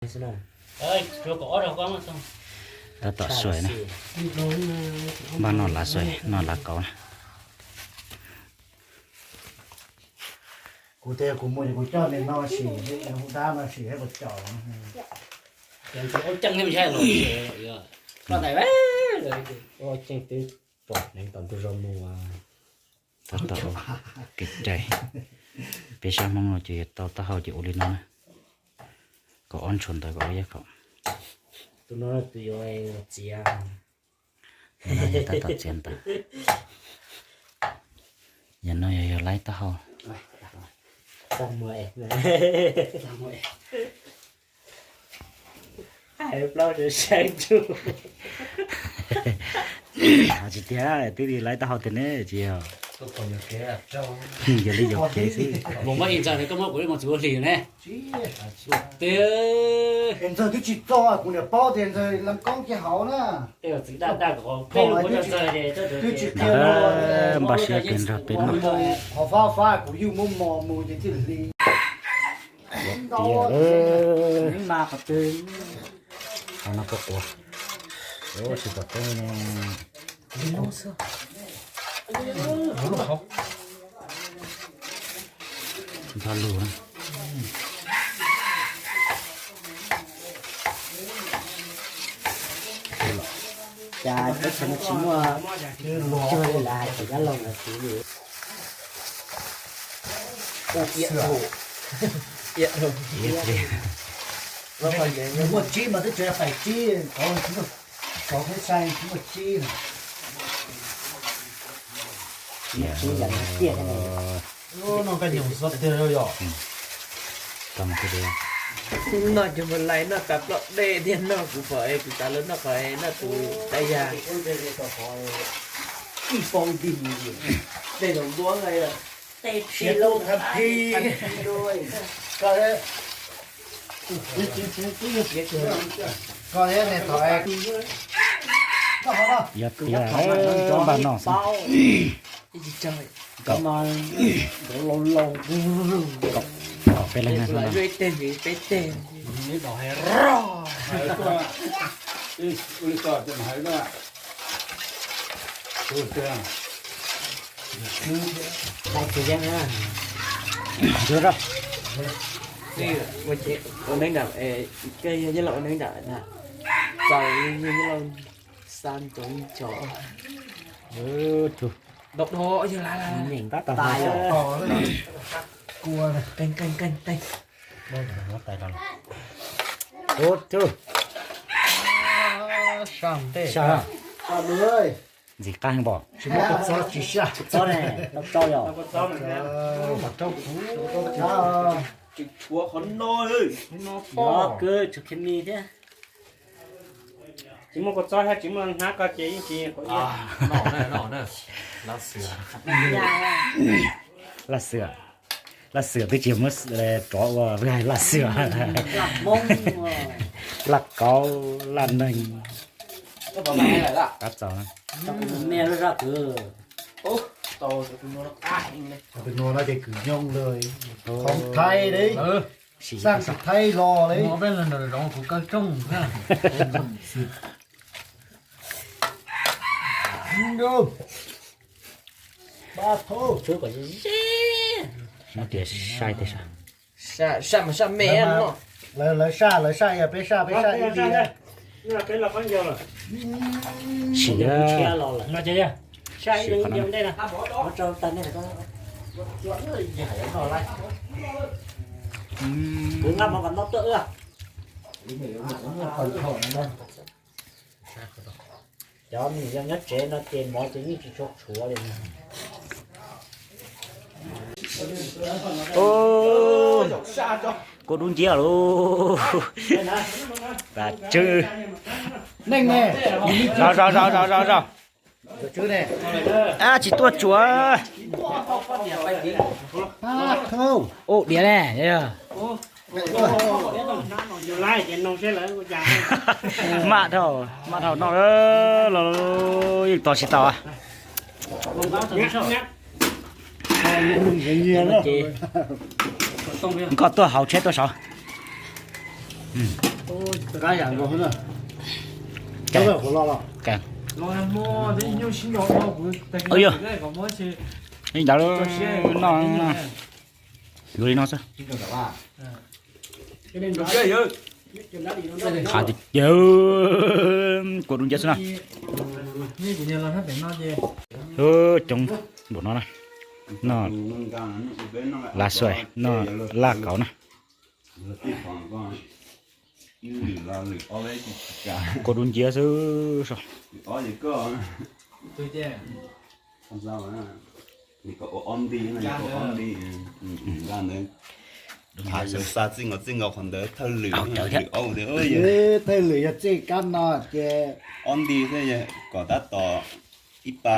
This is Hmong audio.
Tab tom xuaim na. Npaj noj lav xuaim, noj lav kauv na. Kuv tias kuv mus ces kuv coj niag no sim, hu dab no sim thiab kuv caum. Tab tom ua kev cai. Peb sab Hmoob no ces yuav tau taub hau ces ua li no na. Kaum ob ntshuas ntawv kaum ob yaj kaum. Tus no tus yuav txiav. Tab tom txiav ntawv. Yog no yog yog laib taub hau. Hais plaub saib tsuj. Tsis tiag, twb laib taub hau tiag ne, tsis yog. Yog li yog kev xwb. Mus muab ib ntxawg koj muab kuv ib mus txiv ua hlis ne. Ntxawg twb tsis txog, kuv niam paub tias ntxawg lees koob kiag hauv na. Twb tsis qhia, npaj siab kiag nrog peb noj. Qhov fab fab kuv yuj muab mos mus ces thiaj li. Qhov no koj quav. Tsis pom teb no. Nrog lug na. Cas teb chaws no tsis muaj cuag li lawv hais tias dab laug lawv siv li. Muaj tsib mas twb tseem pais tsib, cov peb sai tsis muaj tsib na. Tsib yam tiag thiab ne. No koj nyuam xav tiag yom. No ces mus lais noj tas ploj dej thiab no, kuv pom es kuv xav lawv noj qhov no tus dai yag. Ib pau nti, dej los ntuab, tej phi lub, yog tias npaj noj xwb. Peb leeg na, peb leeg. Ua neeb nram, koj yog nyob los ua neeb nram na, txaus yog nyob los xa ntsoov tso. Ntau dho yog la la, nyeem tab tau. Qeej qeej qeej qeej. Ntxim qab heev pom. Tsis muaj kua txob tsis saj. Txob ne, tau tsau yom. Tsis tshuav qhov no, tshuav khe mi thiab. Tsis muaj kua txob thiab tsis muaj hnab ko ces yeej tsis. Laj xwm, laj xwm twb tsis muab rov ua laj xwm. Laj kauv, laj neeg. Qab txaus. Tus no ces kws nyoog lawm, qhov thaib li, xaj tsis thaib los li. Peb los nram zoov kuv kaw rooj. Muab tias sai tias sai. Saj mas saj me no. Lawv saj lawv saj, yog peb saj peb saj ib ntsis. Sim. Kuv nqa mov kom no tuaj wb. Cov me nyuam yaus nyob tsev no ces mov ces yeej tsis tshua tshuav li. Kua dub nciab lauj. Tam tswv. Zog zog zog zog zog. Ab, tsis tuaj tsuav. Ub, diav ne. Maj dhau, maj dhau no los yeej tos tsis tau. Koj tuaj hauv tsheb tuaj saud. Qab yam nkaus na. Qab qhuav los los. Ov yog, ib ntawd no, yuav li no xwb. Qab tiag tiag, kua dub nciab xwb na. Coob npaum no na. Noj laj xuaim, noj laj kauv na. Kua dub nciab xwb so. Xa txij nkaus txij nkaus qhov ntawd thawj lwm, thawj lwm yog txij kab no ces ob nti xwb, kom tab tom ib pa.